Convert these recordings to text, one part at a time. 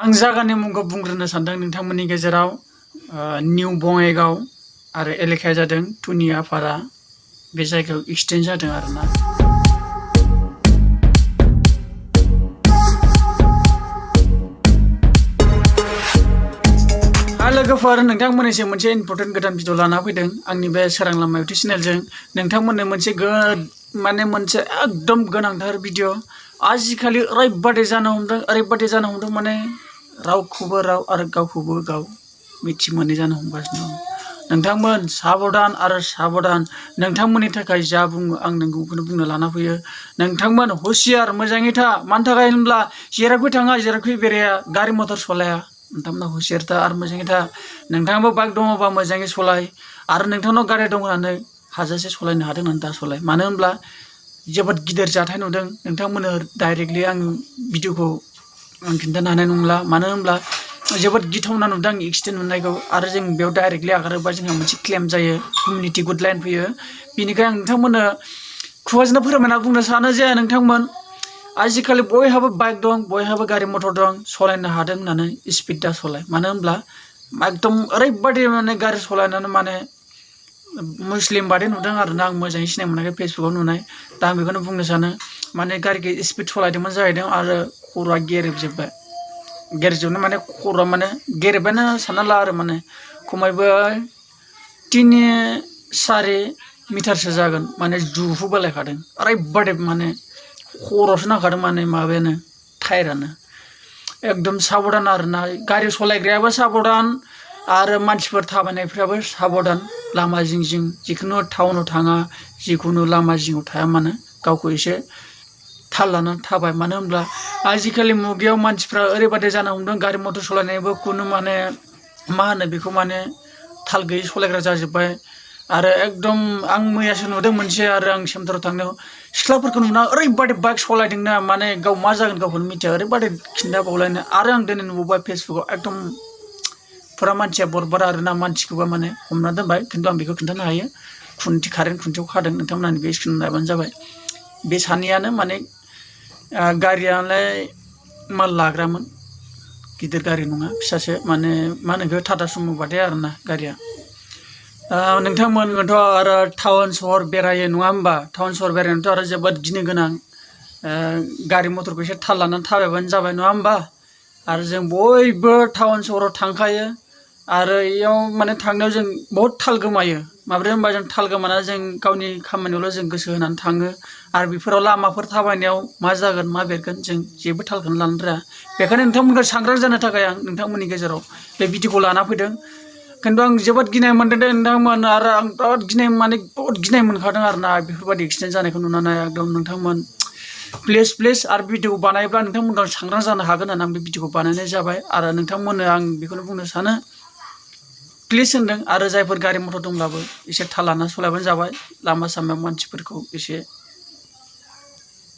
आं जागानि मुंखौ बुंग्रोनो सानदों नोंथांमोननि गेजेराव निउ बङाइगाव आरो एलेखाया जादों टुनियापारा बे जायगायाव एक्सटेन्ड जादों आरोना। लोगोफोर नोंथांमोननिसिम मोनसे इम्पर्टेन्ट गोदान भिडिअ लाना फैदों आंनि बे सोरां लामा इउटुब चेनेलजों नोंथांमोननो मोनसे एकदम गोनांथार भिडिअ आजिखालि ओरैबादि जानो हमदों माने रावखौबो राव आरो गावखौबो गाव मिथि मोनै जानो हमगासिनो दं। नोंथांमोन साबधान आरो साबधान नोंथांमोननि थाखाय जा बुङो आं नोंखौनो बुंनो लाना फैयो। नोंथांमोन हुसियार मोजाङै था मानि थाखाय होनब्ला जेरावखि थाङा जेरावखि बेराया गारि मटर सलाया नोंथांमोना हुसियार था आरो मोजाङै था। नोंथाङाबो बाइक दङबा मोजाङै सलाय आरो नोंथांनाव गारि दं होननानै हाजासे सलायनो हादों होननानै दा सलाय। मानो होनब्ला जोबोद गिदिर जाथाय नुदों नोंथांमोननो डाइरेक्टलि आं भिडिअखौ आं खिन्थानो हानाय नंला। मानो होनब्ला जोबोद गिथावना नुदों आं एक्सिडेन्ट नुनायखौ आरो जों बेयाव डाइरेक्टलि आगारोबा जोंहा मोनसे क्लेम जायो कमिउनिटि गुडलाइन फैयो। बेनिखायनो आं नोंथांमोननो खुगाजोंनो फोरमायना बुंनो सानो जे नोंथांमोन आजिखालि बयहाबो बाइक दं बयहाबो गारि मटर दं सलायनो हादों होननानै स्पिड दा सलाय। मानो होनब्ला एकदम ओरैबादि माने गारि सलायनानै माने मुस्लिम बादि नुदों आरोना आं मोजाङै सिनाय मोनाखै फेसबुकाव नुनाय। दा आं बेखौनो बुंनो सानो माने गारिखौ स्पिड सलायदोंमोन जाहैदों आरो खर'आ गेरेबजोबनो माने खर'आ माने गेरेबानो सानना ला आरो माने खमैबो 3-4 मिटारसो जागोन माने जुहुबोलायखादों ओरैबादि माने खर'आवसो नांखादों माने माबायानो टायारानो। एकदम साबधान आरोना गारि सलायग्रायाबो साबधान आरो मानसिफोर थाबायनायफ्राबो साबधान। लामा जिं जिं जिखुनु टाउनाव थाङा जिखुनु लामा जिङाव थाया मानो गावखौ एसे थाल लानानै थाबाय। मानो होनब्ला आजिखालि मुगायाव मानसिफ्रा ओरैबादि जानो हमदों गारि मटर सलायनायबो खुनु माने मा होनो बेखौ माने थाल गैयै सलायग्रा जाजोब्बाय। आरो एकदम आं मैयासो नुदों मोनसे आरो आं सेमटाराव थांनायाव सिख्लाफोरखौ नुना ओरैबादि बाइक सलायदोंना माने गाव मा जागोन गावखौनो मिथिया ओरैबादि खिन्थाबावलायनो। आरो आं दिनै नुबोबाय फेसबुकाव एकदम फुरा मानसिया बरबार आरोना मानसिखौबा माने हमना दोनबाय खिन्थु आं बेखौ खिन्थानो हायो कारेन्ट खुन्थियाव खादों नोंथांमोना बे स्क्रिन नायबानो जाबाय। बे सानैयानो माने गारियालाय माल लाग्रामोन गिदिर गारि नङा फिसासो माने मा होनो बेखौ टाटा सुमु बादि आरोना गारिया। नोंथांमोनथ' आरो टाउन सहर बेरायो नङा होमबा टाउन सहर बेरायनायाथ' आरो जोबोद गिनो गोनां। गारि मटरखौ एसे थाल लानानै थाबायबानो जाबाय नङा होमबा। आरो जों बयबो टाउन सहराव थांखायो आरो इयाव माने थांनायाव जों बहुद थाल गोमायो। माब्रै होनबा जों थाल गोमानानै जों गावनि खामानियावल' जों गोसो होनानै थाङो आरो बेफोराव लामाफोर थाबायनायाव मा जागोन मा बेरगोन जों जेबो थालखौनो लानो रोङा। बेखायनो नोंथांमोनखौ सांग्रां जानो थाखाय आं नोंथांमोननि गेजेराव बे भिडिअखौ लाना फैदों। खिन्थु आं जोबोद गिनाय मोनदों दे नोंथांमोन आरो आं बिराद गिनाय मोनखादों आरोना बेफोरबायदि एक्सिडेन्ट जानायखौ नुनानै। एकदम नोंथांमोन प्लिज आरो भिडिअखौ बानायोब्ला नोंथांमोनखौ सांग्रां जानो हागोन होननानै आं बे भिडिअखौ बानायनाय जाबाय। आरो नोंथांमोननो आं बेखौनो बुंनो सानो प्लिज होनदों आरो जायफोर गारि मटर दंब्लाबो एसे थाल लाना सलायबानो जाबाय। लामा सामायाव मानसिफोरखौ एसे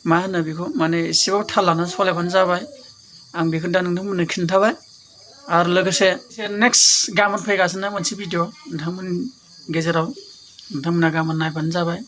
मा होनो बेखौ माने एसेबाबो थाल लानानै सलायबानो जाबाय। आं बेखौ दा नोंथांमोननो खिन्थाबाय। आरो लोगोसे नेक्स्ट गाबोन फैगासिनो मोनसे भिडिअ नोंथांमोननि गेजेराव नोंथांमोना गाबोन नायबानो जाबाय।